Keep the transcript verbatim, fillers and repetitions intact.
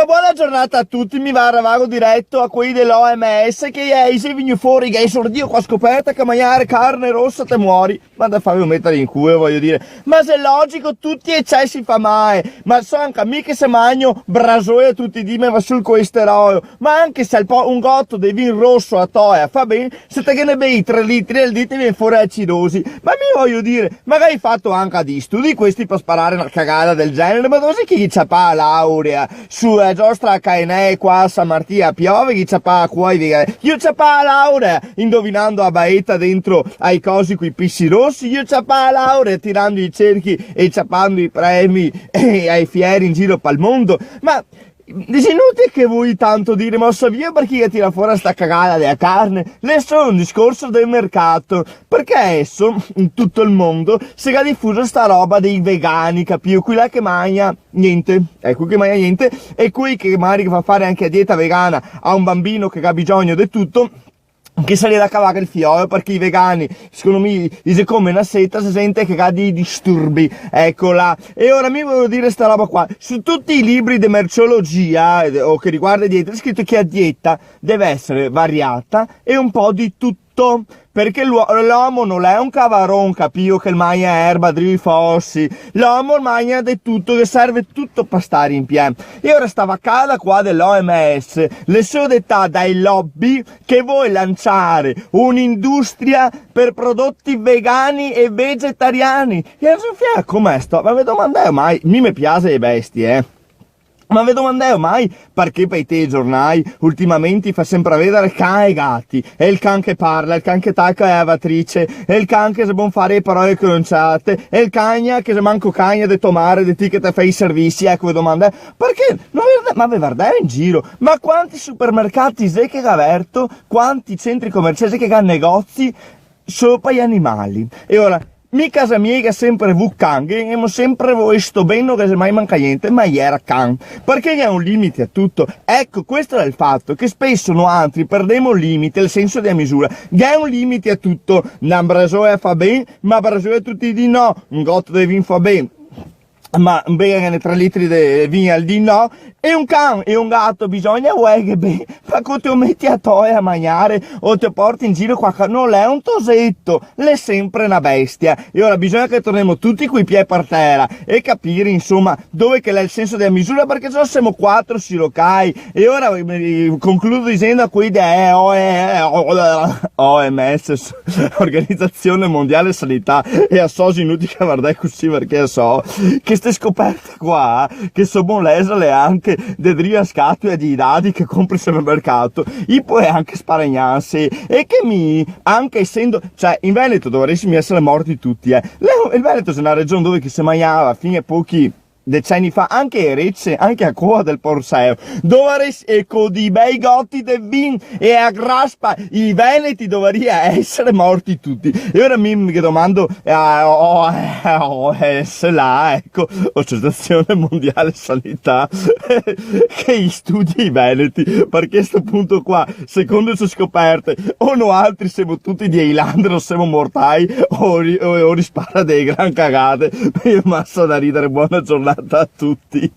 Bona giornata a tuti, mi va, vago direto a quei de l'O M S che i xe vegnui fora, che i xe sordi co a scoperta che magnare carne rosa te mori. Ma da farve metere in culo, vojo dire. Ma xe logico, tuti i ecesi fa male. Ma so anca mi che se magno brasoea tuti i dì, me va su el colesterolo. Ma anca se el po-, un goto de vin roso a toea fa ben, se te ghe ne bevi tre litri al dì te vien fora a cirosi. Ma mi vojo dire, ma che i ga fato anca dei studi questi par sparare na cagada del genere? Ma dove xe che i ciapa la laurea su la giostra a Caenè qua a San Martì a Piove, che i ciapa qua, i vegani? I ciapa la laurea indovinando a baeta dentro ai cosi coi pesi rosi, i ciapa la laurea tirando i cerchi e ciapando i premi, eh, ai fieri in giro pal mondo. Ma xe inutile che voi tanto dire, ma lo savìo parché che tira fora sta cagada dea carne? L'è solo un discorso del mercato, parché deso in tuto el mondo se ga difuso sta roba dei vegani, capìo? Quei là che magna gnente, eco, che magna gnente, e quei che magari che fa fare anca a dieta vegana a un banbino che ga bisogno de tuto, che se ghe ga da cavar el fiolo, parché i vegani, secondo mi, i xe come na seta, se sente che ga dei disturbi, eco là. E ora mi vojo dire sta roba qua, su tuti i libri de merceologia, eh, o che riguarda dieta, xe scrito che a dieta deve esare variata e un po' di tuto, parché l'uo-, l'omo no l'è un cavaron, capìo, che magna erba, drio i fosi, l'omo magna de tuto, che serve tuto par stare in pie. E ora sta vacada qua de l'O M S, l'è solo detà dai lobby che vol lanciare un'industria per prodoti vegani e vegetariani. E Sofia, come sto? Ma ve domandeo mai? Mi me piaxe e bestie, eh. Ma ve domandeo mai parché par i telegiornai ultimamente i fa sempre vedare can e gati? E el can che parla, el can che taca la lavatrice, e el can che xe bon fare e parole cronciate, e el cagna che xe manco cagna de to mare, de ti che te fa i servisi, eco, ve domandeo. Parché? No ve varda-, ma ve vardeo in giro? Ma quanti supermercati xe che ga verto? Quanti centri comerciai xe che ga negozi solo par i animali? E ora, mi casa mia i ga sempre vu can, che gavemo sempre volesto ben, no che xe mai manca gnente, ma i era can. Parché ghe xe un limite a tuto. Eco, questo xe el fato, che speso noantri perdemo el limite, el senso dea misura. Ghe xe un limite a tuto. Na brasoea fa ben, ma brasoea tuti i dì no. Un goto de vin fa ben, ma begarghene tre litri de vin al dì no. E un can e un gato bisogna volerghe ben, ma co te lo meti a toea a magnare o te lo porti in giro qua, no l'è un toseto, l'è sempre na bestia. E ora bisogna che tornemo tuti coi pie par tera e capire, insoma, dove che l'è el senso dea misura, parché se no semo quatro sirocai. E ora, eh, concludo dixendo a quei de, eh, O-, eh, O-, O M S, Organizazione Mondiale Sanità, e a so, xe inutile che vardè cusì, parché a so che ste scoperte qua, che so bon lèxarle anca de drio a scatola dei dadi che compri al supermercato, i pol anca sparagnarse, e che mi, anca esendo, cioè, in Veneto dovaressimo esare morti tuti, eh. Le-, el Veneto xe na region dove che se magnava fin a pochi deceni fa, anca e rece, anca a coa del porseo, dovaresse, e co dei bei goti de vin e a graspa, i veneti dovaria esare morti tuti. E ora mi, mi domando, eh, oh, eh, oh, eh, se là, eco, Associazione Mondiale Sanità, che i studia i veneti, parché a sto punto qua, secondo ste scoperte, o noaltri semo tuti dei landri, semo mortai, o ri-, o, o rispara dee gran cagate. Mi me ga masa da ridare, bona giornata a tuti.